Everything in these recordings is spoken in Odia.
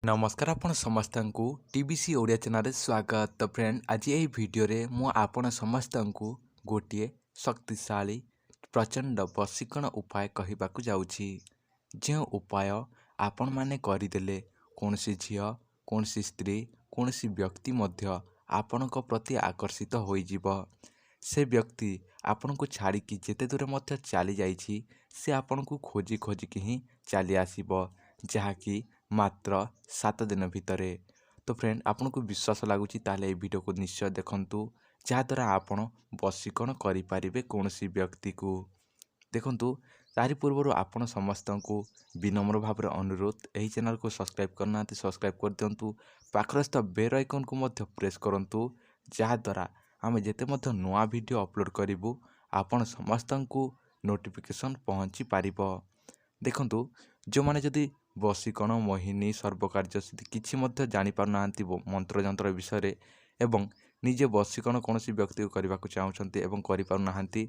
ନମସ୍କାର, ଆପଣ ସମସ୍ତଙ୍କୁ ଟିବିସି ଓଡ଼ିଆ ଚ୍ୟାନେଲରେ ସ୍ୱାଗତ। ତ ଫ୍ରେଣ୍ଡ, ଆଜି ଏହି ଭିଡ଼ିଓରେ ମୁଁ ଆପଣ ସମସ୍ତଙ୍କୁ ଗୋଟିଏ ଶକ୍ତିଶାଳୀ ପ୍ରଚଣ୍ଡ ବଶୀକରଣ ଉପାୟ କହିବାକୁ ଯାଉଛି, ଯେଉଁ ଉପାୟ ଆପଣମାନେ କରିଦେଲେ କୌଣସି ଝିଅ, କୌଣସି ସ୍ତ୍ରୀ, କୌଣସି ବ୍ୟକ୍ତି ମଧ୍ୟ ଆପଣଙ୍କ ପ୍ରତି ଆକର୍ଷିତ ହୋଇଯିବ। ସେ ବ୍ୟକ୍ତି ଆପଣଙ୍କୁ ଛାଡ଼ିକି ଯେତେ ଦୂର ମଧ୍ୟ ଚାଲିଯାଇଛି, ସେ ଆପଣଙ୍କୁ ଖୋଜି ଖୋଜିକି ହିଁ ଚାଲି ଆସିବ, ଯାହାକି ମାତ୍ର 7 ଦିନ ଭିତରେ। ତ ଫ୍ରେଣ୍ଡ, ଆପଣଙ୍କୁ ବିଶ୍ୱାସ ଲାଗୁଛି, ତାହେଲେ ଏହି ଭିଡ଼ିଓକୁ ନିଶ୍ଚୟ ଦେଖନ୍ତୁ, ଯାହାଦ୍ୱାରା ଆପଣ ବଶୀକରଣ କରିପାରିବେ କୌଣସି ବ୍ୟକ୍ତିକୁ। ଦେଖନ୍ତୁ, ତାରି ପୂର୍ବରୁ ଆପଣ ସମସ୍ତଙ୍କୁ ବିନମ୍ର ଭାବରେ ଅନୁରୋଧ, ଏହି ଚ୍ୟାନେଲକୁ ସବସ୍କ୍ରାଇବ୍ କରିନାହାନ୍ତି, ସବସ୍କ୍ରାଇବ୍ କରିଦିଅନ୍ତୁ। ପାଖରେ ଥିବା ବେଲ୍ ଆଇକନ୍କୁ ମଧ୍ୟ ପ୍ରେସ୍ କରନ୍ତୁ, ଯାହାଦ୍ୱାରା ଆମେ ଯେତେ ମଧ୍ୟ ନୂଆ ଭିଡ଼ିଓ ଅପଲୋଡ଼ କରିବୁ, ଆପଣ ସମସ୍ତଙ୍କୁ ନୋଟିଫିକେସନ୍ ପହଞ୍ଚି ପାରିବ। ଦେଖନ୍ତୁ, ଯେଉଁମାନେ ଯଦି ବଶୀକରଣ, ମୋହିନୀ, ସର୍ବକାର୍ଯ୍ୟ ସିଦ୍ଧି କିଛି ମଧ୍ୟ ଜାଣିପାରୁନାହାନ୍ତି ମନ୍ତ୍ରଯନ୍ତ୍ର ବିଷୟରେ ଏବଂ ନିଜେ ବଶୀକରଣ କୌଣସି ବ୍ୟକ୍ତିକୁ କରିବାକୁ ଚାହୁଁଛନ୍ତି ଏବଂ କରିପାରୁନାହାନ୍ତି,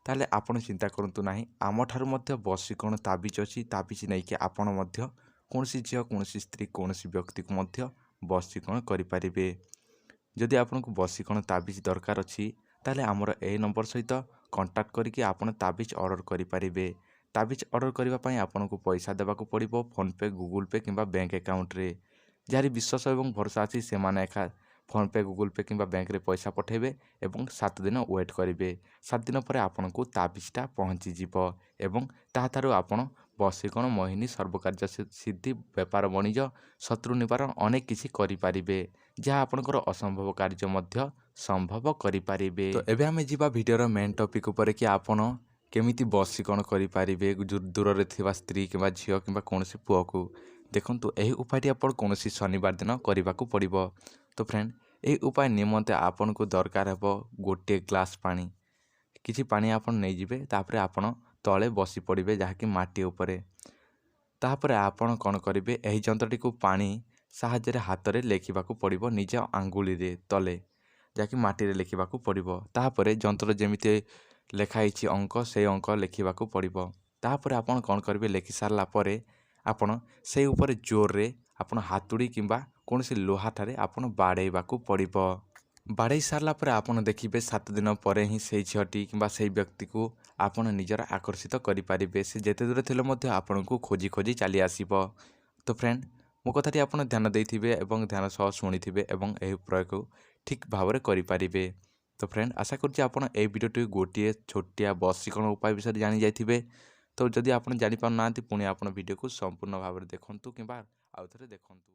ତାହେଲେ ଆପଣ ଚିନ୍ତା କରନ୍ତୁ ନାହିଁ। ଆମଠାରୁ ମଧ୍ୟ ବଶୀକରଣ ତାବିଜ ଅଛି। ତାବିଜ ନେଇକି ଆପଣ ମଧ୍ୟ କୌଣସି ଝିଅ, କୌଣସି ସ୍ତ୍ରୀ, କୌଣସି ବ୍ୟକ୍ତିକୁ ମଧ୍ୟ ବଶୀକରଣ କରିପାରିବେ। ଯଦି ଆପଣଙ୍କୁ ବଶୀକରଣ ତାବିଜ ଦରକାର ଅଛି, ତାହେଲେ ଆମର ଏହି ନମ୍ବର ସହିତ କଣ୍ଟାକ୍ଟ କରିକି ଆପଣ ତାବିଜ ଅର୍ଡ଼ର କରିପାରିବେ। ତାବିଜ ଅର୍ଡ଼ର କରିବା ପାଇଁ ଆପଣଙ୍କୁ ପଇସା ଦେବାକୁ ପଡ଼ିବ ଫୋନ୍ପେ, ଗୁଗୁଲ୍ ପେ କିମ୍ବା ବ୍ୟାଙ୍କ ଆକାଉଣ୍ଟରେ। ଯାହାର ବିଶ୍ୱାସ ଏବଂ ଭରସା ଅଛି, ସେମାନେ ଏକା ଫୋନ୍ପେ, ଗୁଗୁଲ୍ ପେ କିମ୍ବା ବ୍ୟାଙ୍କରେ ପଇସା ପଠାଇବେ ଏବଂ 7 ଦିନ ୱେଟ୍ କରିବେ। 7 ଦିନ ପରେ ଆପଣଙ୍କୁ ତାବିଜଟା ପହଞ୍ଚିଯିବ ଏବଂ ତାହାଠାରୁ ଆପଣ ବଶୀକରଣ, ମୋହିନୀ, ସର୍ବକାର୍ଯ୍ୟ ସିଦ୍ଧି, ବେପାର ବଣିଜ, ଶତ୍ରୁ ନିବାରଣ ଅନେକ କିଛି କରିପାରିବେ, ଯାହା ଆପଣଙ୍କର ଅସମ୍ଭବ କାର୍ଯ୍ୟ ମଧ୍ୟ ସମ୍ଭବ କରିପାରିବେ। ତ ଏବେ ଆମେ ଯିବା ଭିଡ଼ିଓର ମେନ୍ ଟପିକ୍ ଉପରେ କି ଆପଣ କେମିତି ବଶୀକରଣ କରିପାରିବେ ଦୂରରେ ଥିବା ସ୍ତ୍ରୀ କିମ୍ବା ଝିଅ କିମ୍ବା କୌଣସି ପୁଅକୁ। ଦେଖନ୍ତୁ, ଏହି ଉପାୟଟି ଆପଣ କୌଣସି ଶନିବାର ଦିନ କରିବାକୁ ପଡ଼ିବ। ତ ଫ୍ରେଣ୍ଡ, ଏହି ଉପାୟ ନିମନ୍ତେ ଆପଣଙ୍କୁ ଦରକାର ହେବ ଗୋଟିଏ ଗ୍ଲାସ୍ ପାଣି। କିଛି ପାଣି ଆପଣ ନେଇଯିବେ। ତାପରେ ଆପଣ ତଳେ ବସି ପଡ଼ିବେ, ଯାହାକି ମାଟି ଉପରେ। ତାପରେ ଆପଣ କ'ଣ କରିବେ, ଏହି ଯନ୍ତ୍ରଟିକୁ ପାଣି ସାହାଯ୍ୟରେ ହାତରେ ଲେଖିବାକୁ ପଡ଼ିବ, ନିଜ ଆଙ୍ଗୁଳିରେ ତଲେ, ଯାହାକି ମାଟିରେ ଲେଖିବାକୁ ପଡ଼ିବ। ତାପରେ ଯନ୍ତ୍ର ଯେମିତି ଲେଖା ହେଇଛି ଅଙ୍କ, ସେଇ ଅଙ୍କ ଲେଖିବାକୁ ପଡ଼ିବ। ତାପରେ ଆପଣ କ'ଣ କରିବେ, ଲେଖି ସାରିଲା ପରେ ଆପଣ ସେଇ ଉପରେ ଜୋରରେ ଆପଣ ହାତୁଡ଼ି କିମ୍ବା କୌଣସି ଲୁହାଠାରେ ଆପଣ ବାଡ଼େଇବାକୁ ପଡ଼ିବ। ବାଡ଼େଇ ସାରିଲା ପରେ ଆପଣ ଦେଖିବେ, 7 ଦିନ ପରେ ହିଁ ସେଇ ଝିଅଟି କିମ୍ବା ସେଇ ବ୍ୟକ୍ତିକୁ ଆପଣ ନିଜର ଆକର୍ଷିତ କରିପାରିବେ। ସେ ଯେତେ ଦୂର ଥିଲେ ମଧ୍ୟ ଆପଣଙ୍କୁ ଖୋଜି ଖୋଜି ଚାଲି ଆସିବ। ତ ଫ୍ରେଣ୍ଡ, ମୋ କଥାଟି ଆପଣ ଧ୍ୟାନ ଦେଇଥିବେ ଏବଂ ଧ୍ୟାନ ସହ ଶୁଣିଥିବେ ଏବଂ ଏହି ପ୍ରୟୋଗକୁ ଠିକ୍ ଭାବରେ କରିପାରିବେ। ତ ଫ୍ରେଣ୍ଡ, ଆଶା କରୁଛି ଆପଣ ଏହି ଭିଡ଼ିଓଟି ଗୋଟିଏ ଛୋଟିଆ ବଶୀକରଣ ଉପାୟ ବିଷୟରେ ଜାଣିଯାଇଥିବେ। ତ ଯଦି ଆପଣ ଜାଣିପାରୁନାହାନ୍ତି, ପୁଣି ଆପଣ ଭିଡ଼ିଓକୁ ସମ୍ପୂର୍ଣ୍ଣ ଭାବରେ ଦେଖନ୍ତୁ କିମ୍ବା ଆଉ ଥରେ ଦେଖନ୍ତୁ।